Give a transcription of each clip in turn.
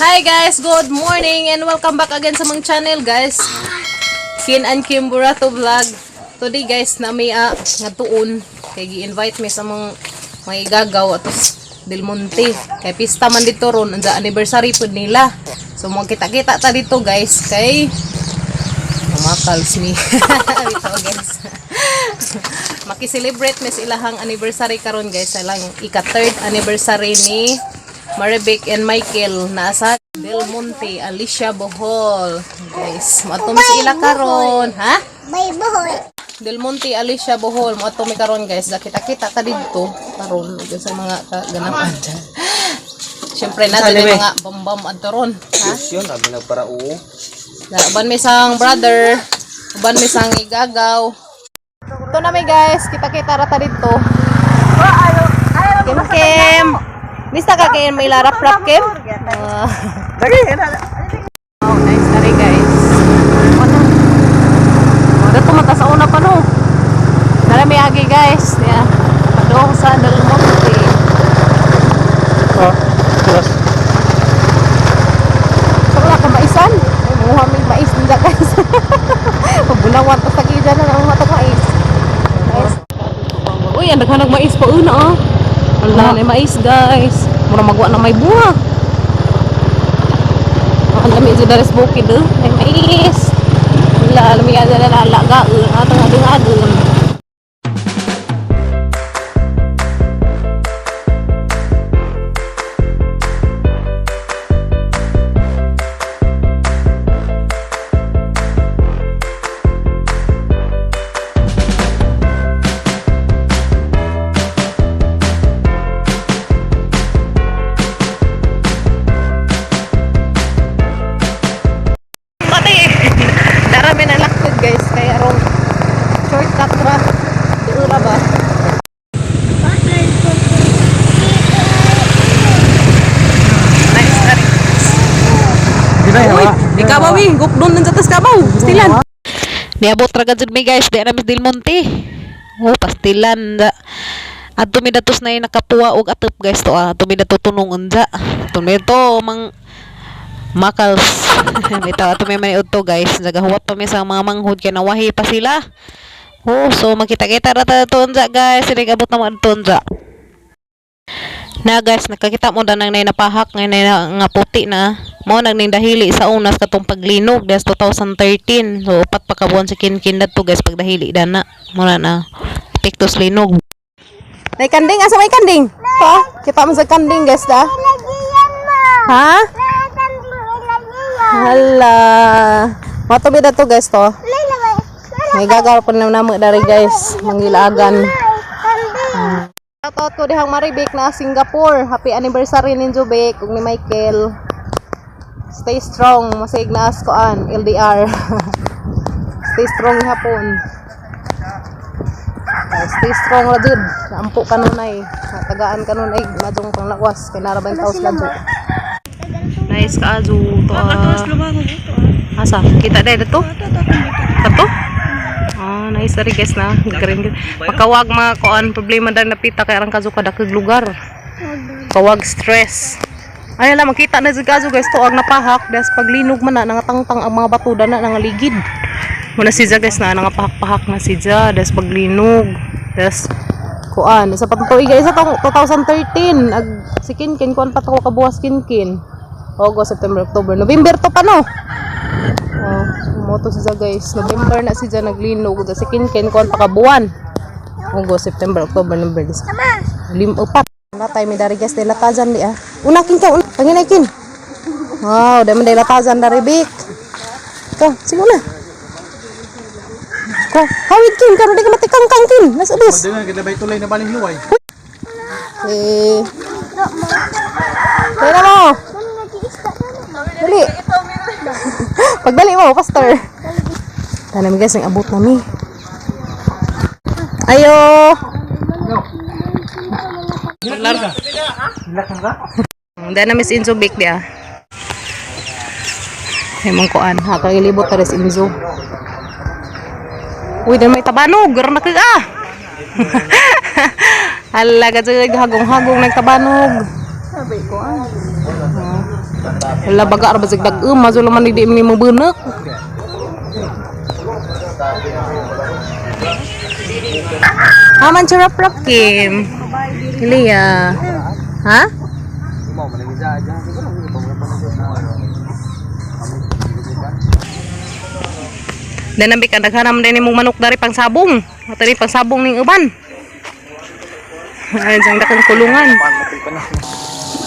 Hi guys, good morning and welcome back again sa among channel, guys. Kin and Kim Burato Vlog. Today guys, na may nga tuon kay gi-invite mi sa among mga igagaw atos Del Monte. Kay pista man dito ron, ang anniversary pud nila. So magkita-kita ta dito guys, kay umakals mi dito, guys. Maki-celebrate mi sa ilahang anniversary karon guys, ilang ika-third anniversary ni Marivic and Michael nasa Del Monte, Alicia, Bohol. Guys, moadto mi sa ila karon, ha? May buhol. Del Monte, Alicia, Bohol. Moadto mi karon guys. Kita-kita ta didto karon ug sa mga kaganapan. Siyempre na may mga bambam adto ron, ha? Yun, abi nagparao. Uban mi sang brother, uban mi sang igagaw. Ito na mi guys, kita-kita ra ta didto. Kim Kim. Mista ka kay may larap rap Kim? Ah. Oh, nice na rin guys. Ano? Oh, dato mata sa una pa no. Nara may agi guys. Yeah. Padong sa Del Monte. Oh, plus. So wala ka maisan. Ay, muha may mais din dyan, guys. Pabunawan tas tagi dyan na ang matag mais. Guys. Uy, ang daghan mais pa una ah. Ang daghan ay mais guys. Mura magwa na may bunga. Ang dami sa dares bukid eh. May mais. Wala, lami ka dyan na lagaon. Atong adung-adun. Pati! Darami na laktod guys. Kaya rong shortcut ra. Di ura ba? Nice na rin. Uy, ikaw ba wi? Gukdon nun sa tas kabaw. Pastilan. Niabot ra gud mi guys, di na mi Del Monte. Oh, pastilan da. Adto mi datos na nakapuwa og atop guys to ah. Adto mi dato tunong unja. Tumi to mang makals. Bitaw ato may maniud to guys. Nagahuwat pa mi sa mga manghod kay nawahi pa sila. Oh, so makita-kita ra ta to unja guys. Sige, abot na mo adto unja. Na guys, nakakita mo danang nay napahak ngay nay nga puti na. Mao nag ning dahili sa unas katong paglinog des 2013. So upat pa ka buwan si Kinkin dadto guys pagdahili dana. Mo na na epektos linog. May kanding, asa may kanding? Pa, kita mo sa kanding guys da. Ilagiyan mo. Ha? Kanding ilagiyan. Hala. Matubi na to guys to. Lala ba? May gagal po na namo dari guys, mangilagan. Kanding. Shoutout ko dihang Maribik na Singapore. Happy anniversary ninyo Bek ug ni Michael. Stay strong, masig na as koan LDR. Stay strong hapon. Ay, stay strong ra jud. Naampo kanunay. Tagaan kanunay madong panglawas kay nara ba yung taos ladyo. Nice ka azu to. Ah. Asa? Kita dai dito? Kato? Ah, nice dari guys na. Green. Makawag mga kuan problema dahil napita kay arang kazo kada kag lugar. Kawag stress. Ay ala makita na jud kazo guys to ang napahak das paglinog man na nangatangtang ang mga bato na nangaligid. Muna si guys na nangapahak-pahak na si Ja das paglinog das kuan sa patutoy guys sa tong 2013 ag si Kinkin kuan pa to kabuwas Kinkin. August, September, October, November to pa no. Oh, moto siya guys. November na siya naglinog. Si Kinkin kuan pa kabuwan. August, September, October, November, December. Lim upat. Latay mi dari guys, dela tazan di ah. Una kin ka, una. Panginay kin. Wow, dai man dela tazan dari bik. Ka, sige na. Ko, hawid kin, karon di ka matikang kang kin. Nasa bis. Pwede na, kita tulay na baling hiway. Eh. Kaya na mo. Dali. Pagdali mo, faster. Tana mi guys, ang abot nami. Ayo. Hindi na Miss Inzo bake di ah. Himong kuan, ha kang ilibot ta res Inzo. Uy, dan may tabanog, garon na kag ah. Hala ka hagong-hagong nagtabanog. Sabi ko ah. Wala baga ra basig dag-um, mazo man di ni mo bunak. Aman si Rap Rap Kim. Ilia. Ha? Danambi ka daghanam din imong manok dari pangsabong. Atari pangsabong ning uban. Ay, diyang dakong kulungan.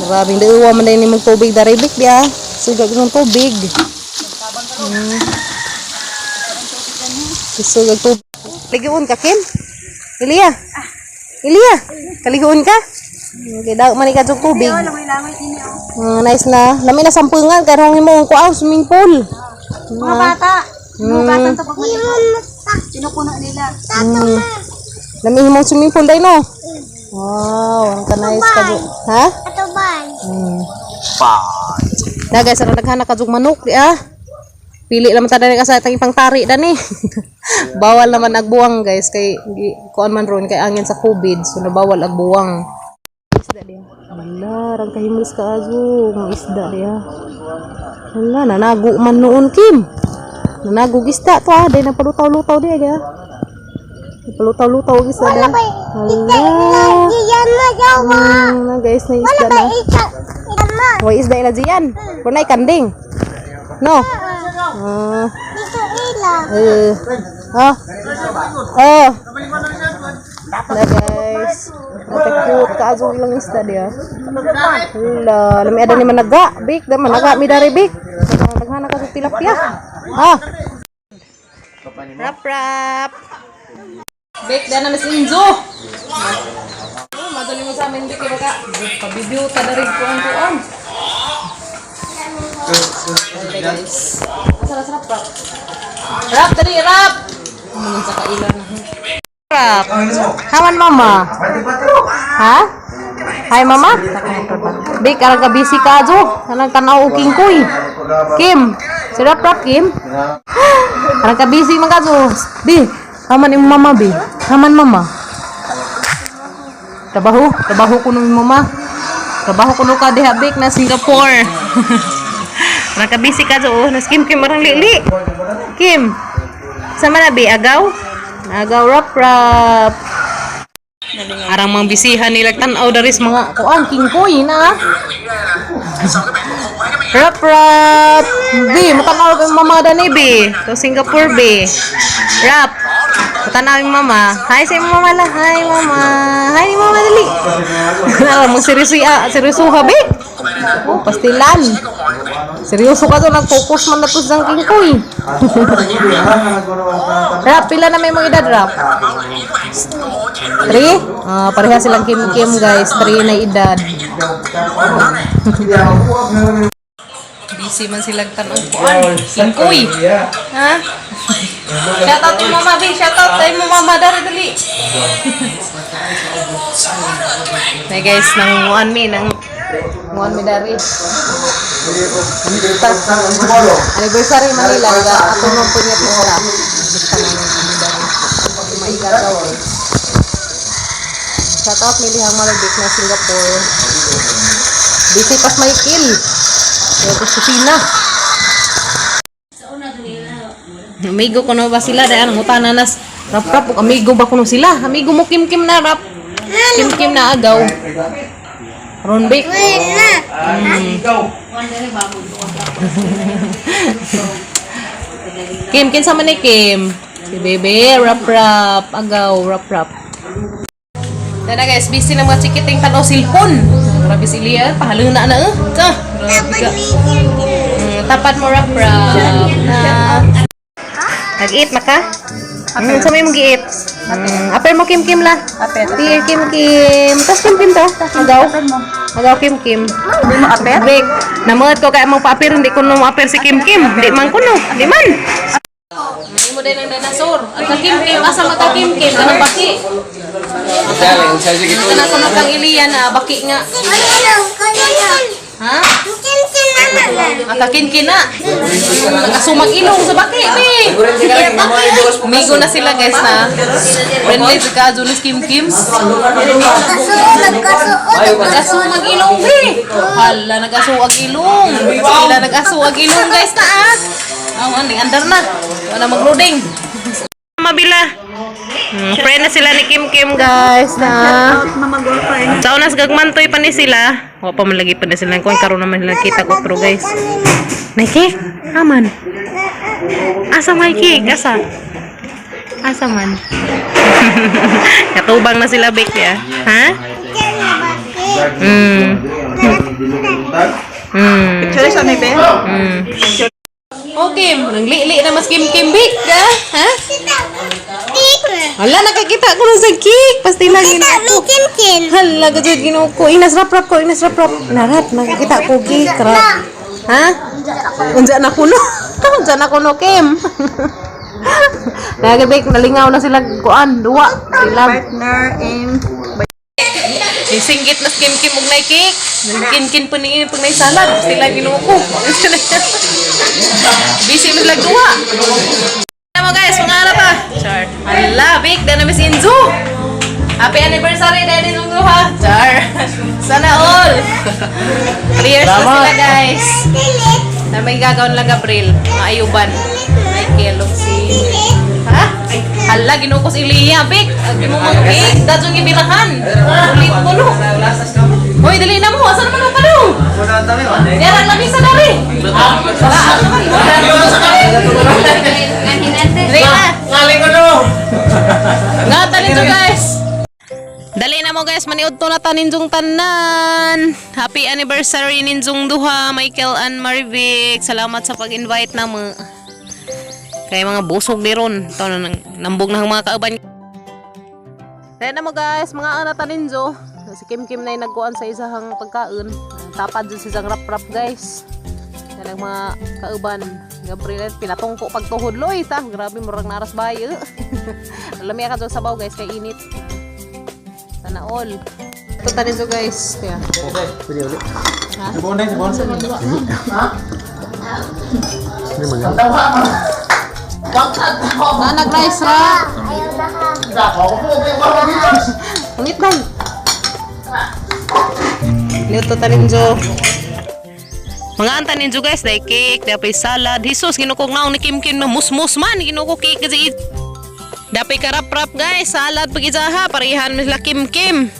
Grabing deuwa man din imong tubig dari bik dia. Sugag ng tubig. Sugag tubig. Ligoon ka, Kim? Ilia. Ilia, kaligoon ka? Okay, daw man ka jud tubig. Nice na. Lami na sampungan kay rong imo kuan swimming pool. Mga bata, hinugasan to pag pinupuno nila. Lami himong swimming pool day no. Wow, ang ka-nice ka ju. Ha? Ato ba? Na guys, aron naghanak ka jug manok di ah. Pili lang ta dani kasi atang ipangtari dani. Bawal naman agbuwang guys kay kuan man ron kay angin sa COVID, so nabawal agbuwang. Isda diya. Wala, rang kahimus ka azo, mga isda diya. Wala, nanago man noon Kim. Nanago og isda to ah, dahil nagpalutaw-lutaw diya diya. Nagpalutaw-lutaw og isda diya. Wala. Iyan na yawa. Na guys, na isda na. Ika. Iyan na. Hoy, isda ila diyan. Kunay kanding. No. Ah, Dito ila. eh. Ah. Oh. Na guys. Nata cute ka azo ilang isda diya. Hala, lami ada ni managa. Bik, da managa mi dari bik. Naghana ka sa tilapia. Ah. Rap rap. Bik, da na Miss Inzo. Oh, madali mo sa amin bik kay baka pabibyo ta dari kuan kuan. Okay guys. Sarap sarap rap. Rap dali rap. Ano sa kailan na. Rap. Haman mama. Ha? Hi mama. Bik arang ka busy ka ajo. Kanang tanaw og kingkoy. Kim. Si Rap Rap Kim. Arang ka busy man ka ajo. Bi. Haman imong mama bi. Haman mama. Trabaho, trabaho ko nung mama. Trabaho ko nung ka diha bik na Singapore. Arang ka busy ka ajo. Nas Kim Kim arang lili. Kim. Sama na bi agaw? Agaw rap rap. Arang mga bisihan nila tan-aw daris mga kuan kingkoy na. Rap rap. Bi, matanaw kay mama dani bi. To Singapore bi. Rap. Matanaw yung mama. Hi sa imong mama la. Hi mama. Hi mama dali. Alam mo seryoso ya, seryoso ka bi. Oh, pastilan. Seryoso ka to, nag-focus man na to sa kingkoy. Rap, pila na may mong edad, rap? 3? Ah, pareha silang Kim Kim guys, 3 na edad. Busy man silang tanong kuan. Kingkoy. Ha? Shout out mo mama, Bi. Shout out tayo mo mama dari dali. Hey guys, nangunguan mi nang nguan mi dari. Anniversary Manila, ga ato man po niya pista. Basta na kami dari. Maigagaw eh. Shout out Lily Hang Malabik na Singapore. Busy pas may kill. Kaya ko kusina. Amigo ko na ba sila? Dahil ang utana nas. Rap rap. Amigo ba kuno sila? Amigo mo Kim Kim na rap. Kim Kim na agaw. Ron Bik. Kim, kinsa man ni Kim? Si Bebe, rap rap, agaw, rap rap. Dana guys, busy na mga chikiting tanaw silpon. Grabe si Lia, pahaluna na eh. Ah, grabe ka. Tapat mo rap rap. Na. Nag-eat na ka? Sa may mong gi-eat? Apel mo Kim Kim la. Apel. Dear Kim Kim. Tas Kim Kim to. Agaw. Agaw Kim Kim. Hindi mo apel? Bek, namuot ko kaya mong paapir, hindi ko nung apir si Kim Kim. Di man kuno, di man. Hindi mo din ang dinosaur. Ang ka Kim Kim, asa maka Kim Kim, anong baki? Ano sa makang Ilian na baki nga. Kanino? Kanino? Ha? Kim Kim naman. Akakin kina. Nag-asumag ilong sa baki, be. Migo na sila, guys, na. Friendly sa ka, Julis Kim Kims. Nagkasuot, nagkasuot. Nag-asumag ilong, be. Hala, nag-asuag ilong. Sila nag-asuag ilong, guys, na ah. Aw, oh, andar na. Wala mag-loading. Mabila. Friend na sila ni Kim Kim, guys, na. Mama girlfriend. Sa unas gagmantoy pa ni sila. Wa pa man lagi pa ni sila. Kung karon naman sila kita ko pero guys. Nay cake? Aman. Asa may cake? Asa? Asa man? Katubang na sila bek ya. Ha? Picture sa may be. Oh, Kim, nanglili na mas Kim Kim bik ka? Ha? Hala, nakakita ko na sa cake. Pastila Kita ginoo mi kinkin. Hala, gajud ginoo ko. Inas rap rap ko, inas rap rap. Narat, nakakita ko cake. Rap. Ha? Unsa na kuno? Unsa na kuno, Kim? Nagabik, nalingaw na sila kuan, duwa. Sila. Partner in Singgit na si Kim Kim og nay cake. Kin pa ni pag nay salad. Sila ginoo ko. Busy man sila duwa. Ano mo guys, mga ano pa? Char. Hala, big na namin si Inzu. Happy anniversary na din yung duha. Char. Sana all. 3 years na sila guys. Na may gagawin lang Gabriel. Mga ayuban. Michael, ug si... Ha? Hala, ginoo ko si Iliya, Bik. Agi mo mga cake. Dadyong ibirahan. Ulit mo no. Hoy, dali na mo. Asa naman mo pa no? Yarang lamisa dari. Wala naman mo. Dali na. Ngaling ko no! Nga, tanin to guys. Dali na mo guys, maniud to na tanin jung tanan. Happy anniversary ninjong duha, Michael and Marivic. Salamat sa pag-invite na mo. Kaya mga busog ni ron. Ito na nambog na ang mga kauban. Dali na mo guys, mga ana taninjo. Si Kim Kim na yung nagkuan sa isahang pagkaon. Tapad dyan sa isang rap-rap guys. Yan ang mga kauban. Gabriel, pinatungko pagtuhod loy ta. Grabe murag naras bayo. Lami ka dyan sa sabaw guys kay init. Sana all. Ito tanin to guys. Kaya. Okay, pwede ulit. Subon na, subon. Na nag-rice ra. Ayaw na ha. Pangit na. Luto tanin jo. Mga anta ninjo guys, dahil cake, dapay salad. Jesus, ginukog naong ni Kim Kim na musmus man. Ginukog cake kasi dapay karap-rap guys, salad pag isaha, parehan mo sila Kim Kim.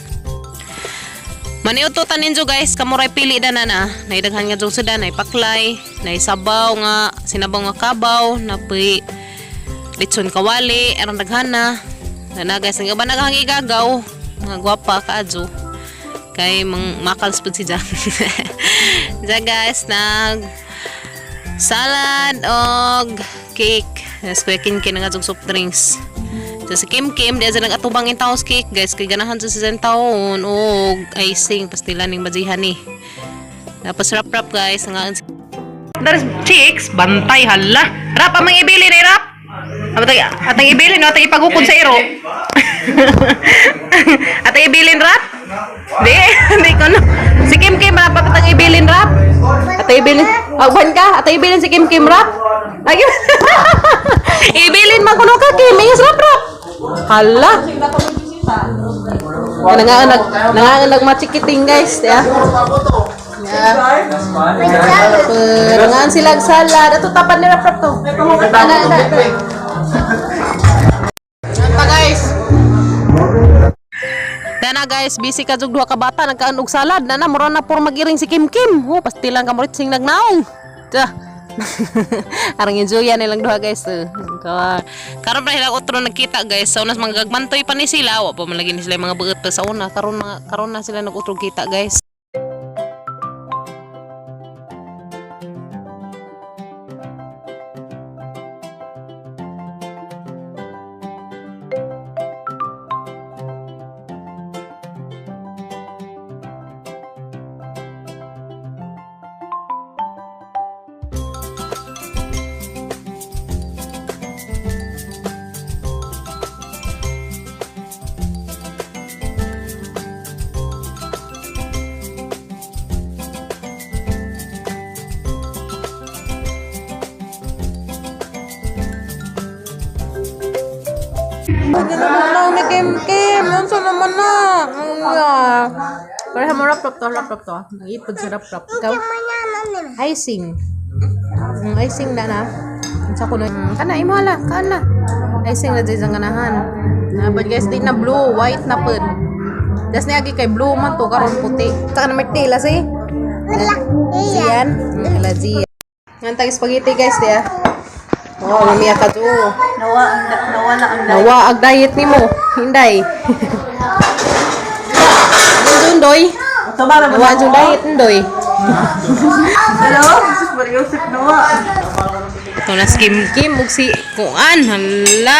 Maniuto taninjo guys, kamuray pili da na na. Naidaghan nga dyan sila, naipaklay, naisabaw nga, sinabaw nga kabaw, napi litson kawali, aron daghan na. Na guys, ang iba naghang igagaw, mga gwapa kaadyo. Kay mang makals pud si Jan. Diyan guys, nag salad og cake. Yes, kuya Kim Kim nga soft drinks. So, si Kim Kim, di sa nag-atubang in taos cake, guys. Kay ganahan sa sa taon og icing pastila ning bajihan ni. Tapos wrap wrap guys, nga There's chicks, bantay hala. Rap amang ibili ni rap. Atang atang ibilin no, atang ipagukod sa iro. Atang ibilin rap? Di, di ko no. Si Kim Kim rap, atang ibilin rap. Atang ibilin. Agban ka, atang ibilin si Kim Kim rap. Lagi. Ibilin man kuno ka Kim, iyas rap rap. Hala. Nanganganak, nanganganak machikiting guys, ya. Yeah. Nangaan sila og salad. Ato tapan ni rap rap to. Ana ana. Pa guys. Dana guys, busy ka jug duha ka bata nagkaan og salad. Nana mura na por magiring si Kim Kim. Oh, pastilan ka morit sing nagnaong. Ta. Arang enjoy yan nilang duha guys. Eh. Karon pa sila otro nagkita guys. Sa unas mga gagmantoy pa ni sila. Wa pa man lagi ni sila yung mga buot pa sa una. Karon mga karon na sila nag-utro kita guys. Ginugnaw ni Kim Kim. Unsa naman na? Yeah. Pero mo rap rap to, rap rap to. Nag-ipod sa rap rap. Ikaw? Icing. Icing na na. Unsa ko na? Kana imo ala, kaan na. Icing na jud ang ganahan. Na but guys, di na blue, white na pud. Das niya kay blue man to karon puti. Saka na martila si. Siyan. Ila Zia. Ngan tag spaghetti guys diya. Oh, mamiya ka do. Nawa ang nawala ang Nawa ag diet nimo, hinday. Doy. Nawa ang diet ndoy. Hello, Jesus Maria Joseph nawa. Ito na si Kim Kim ug si Kuan, hala.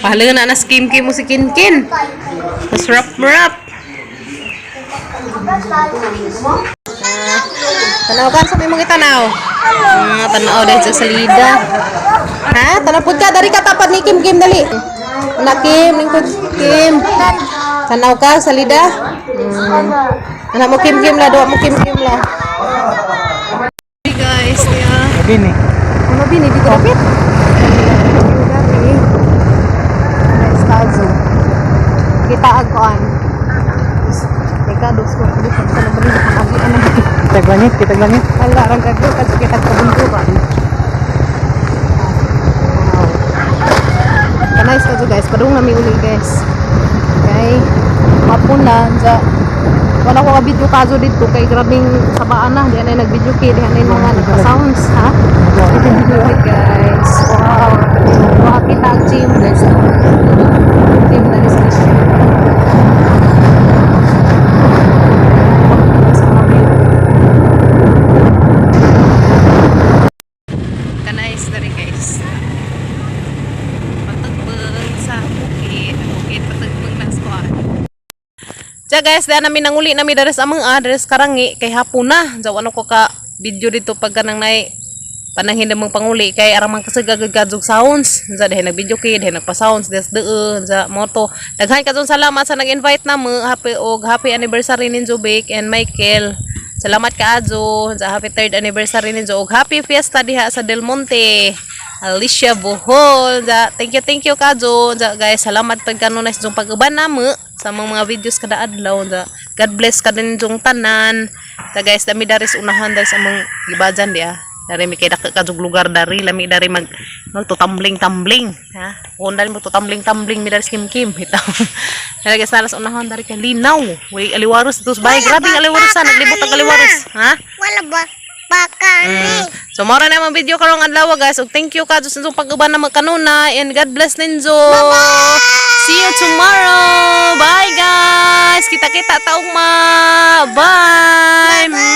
Pahala na na si Kim Kim ug si Kin Kin. Tas rap rap. Ah, tanaw kan sa may mga tanaw. Tanaw dahil sa salida. Ha? Tanaw pud ka dari ka tapat ni Kim Kim dali. Na Kim, lingkod Kim. Tanaw ka salida. Anak mo Kim Kim la, duwa mo Kim Kim la. Hey guys, yeah. Bini. Ano bini dito dapit? Guys, kita agkoan. Teka, dos ko. Dos ko na ba rin? Agi, ano ba? Kita langit, kita langit. Hala, rang gagawin kasi kita kabundukan. Wow. Kanais ka guys. Padung nami uli guys. Okay. Hapon na. Dya. Wala ko ka video kaso dito kay grabing sabaan na. Di na nag-video kay. Di na mga nagpa-sounds ha. Hi guys. Wow. Wow, kita ang gym guys. Gym na is siya. Kanais na rin guys. Patagbang sa bukid. Bukid patagbang na squad. Diya guys, dahil namin nanguli nami dares amang address karangi kay hapon na. Diya ano ko ka video dito pag kanang nay pananghin namang panguli kay aramang kasagagagadzog sounds. Diya dahil nag-video kay, dahil nagpa-sounds des dee, diya moto. Daghan ka salamat sa nag-invite na mo. Happy og happy anniversary ninyo Bake and Michael. Salamat kaadyo sa happy third anniversary ninyo og happy fiesta diha sa Del Monte. Alicia Bohol. Ja, thank you kadyo. Ja, guys, salamat pag kanunay sa pag-uban namo sa mga videos kada adlaw. Ja, God bless kada ninyong tanan. Ja, guys, dami dari sa unahan dari sa among gibajan diya. Dari mi kay dako kadtog lugar dari lami dari mag magtutambling-tambling, ha. Kung dari magtutambling-tambling mi dari sa Kim Kim itaw. Dari guys, nara sa unahan dari kay linaw. Way aliwaros dito sa bahay. Grabe ang aliwaros ha, naglibot ang aliwaros, ha? Wala ba? Baka ni. So, mora na ang video karong adlaw guys. Ug thank you ka sa inyong pag-uban na magkanunay and God bless ninyo. See you tomorrow. Bye guys. Kita-kita taong ma. Bye.